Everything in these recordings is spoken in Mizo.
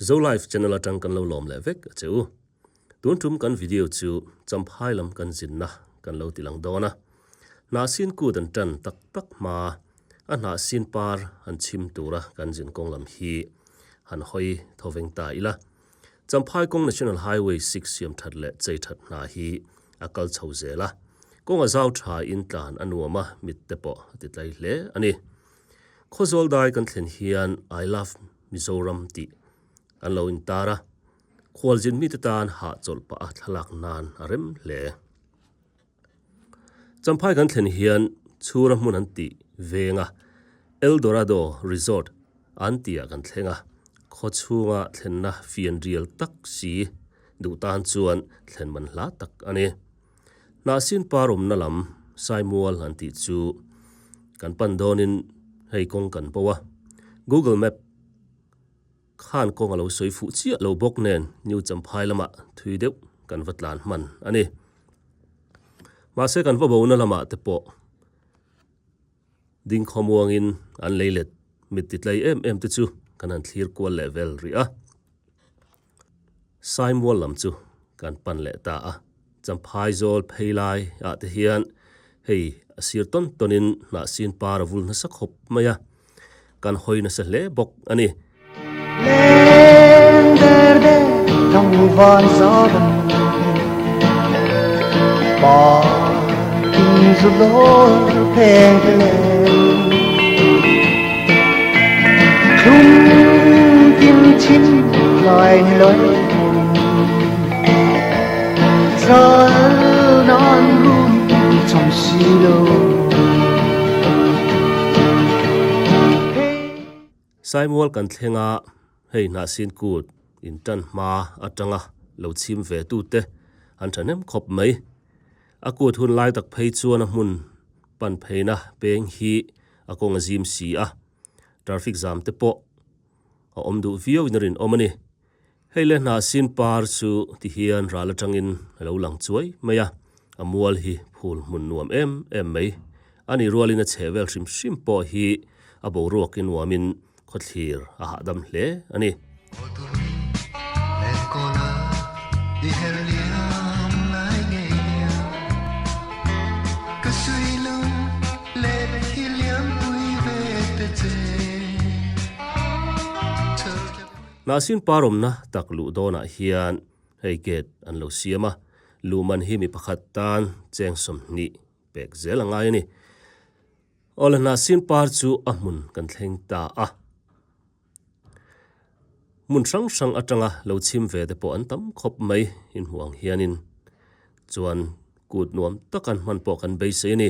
Zolife channel atang kan lo lawm leh vek a che u. Tun tum kan video chu Champhai lam kan zinna kan lo ti lang dawn a. Hnahsin kut an tan tak tak hma a hnahsin par han chhim tura kan zin kawng lam hi han hawi thoveng ta ila. Champhai kawng National Highway 6 siam that leh chei that hna hi a kal chho zel a. Kawng a zau tha in tlan a nuam a, mit te pawh a ti tlai hle a ni. Khawzawl dai kan thlen hian I love Mizoram tih an lo intar a, khualzin mite tan hahchawlh pah a thlalak nan a rem hle. Champhai kan thlen hian Chhura hmun an tih veng a, El Dorado Resort an tihah kan thleng a, khaw chhunga thlenna fianrial tak si duh tan chuan thlen man hla tak a ni. Hnahsin par awmna lam Saimual an tih chu kan pan dawnin hei kawng kan bo a, Google Map khan kawng a lo sawi fuh chiah lo bawk nen New Champhai lamah thui deuh kan va tlan hman a ni. Mahse kan va bona lamah te pawh ding khawmuangin an lei let mit ti tlai em em te chu kan han thlir kual leh vel rih a. Saimual lam chu kan pan leh ta a, Champhai zawl phei lai ah te hian hei a sir tawn tawn in hnahsin par a vul nasa khawp mai a, kan hawi nasa hle bawk a ni. Leng der der thang van za dam Par kim zu lor pheng te leng Thlum kim chim tlai ni loi Zal nan rum chom si lo Saimual kan thleng a, hei hnahsin kut in tan hma atanga lo chhim ve tute an thahnem khawp mai. A kut hun lai tak phei chuan a hmun pan pheina peng hi a kawng a zim si a, traffic jam te pawh a awm duh viau in a rinawm a ni. Hei le hnahsin par chu ti hian ral atangin a lo lang chuai mai a, a mual hi phul hmun nuam em em mai. A ni rualin a chheh vel hrim hrim pawh hi a boruak i nuamin khawthlir a hahdam hle a ni. Hnahsin par awmna tak luh dawnah hian hei gate an lo siam a, luhman hi mi pakhat tan cheng 20 pek zel a ngai a ni. Awle hnahsin par chu a hmun kan thleng ta a, hmun hrang hrang atanga lo chhim ve te pawh an tam khawp mai inhmuh ang hianin chuan Kut nuam tak an hman pawh kan beisei a ni.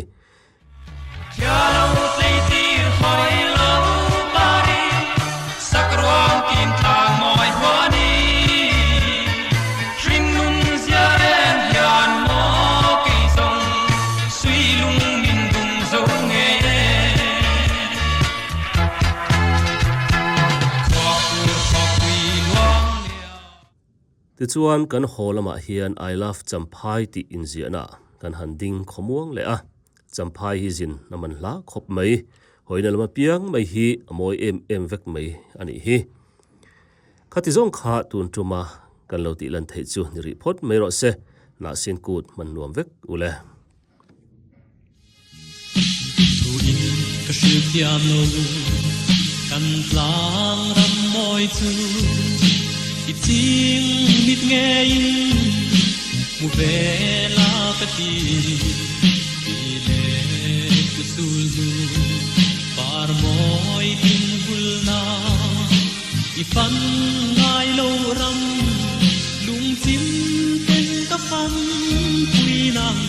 Tichuan kan haw lamah hian I love Champhai tih inziahna kan han ding khawmuang leh a, Champhai hi zin a man hla khawp mai, hawina lam apiang mai hi a mawi em em vek mai a nih hi. Khati zawng kha tun tuma kan lo tih lan theih chu ni rih phawt mai rawh se, Hnahsin kut hman nuam vek u le. Thu in ka hrilh thiam lo kan tlang ram mawi chu i ching mit ngeiin hmu ve la ka ti ti le ku sul hnu par mawi tin vul na i fan ngai lo ram lungchim ten ka fan pui nang.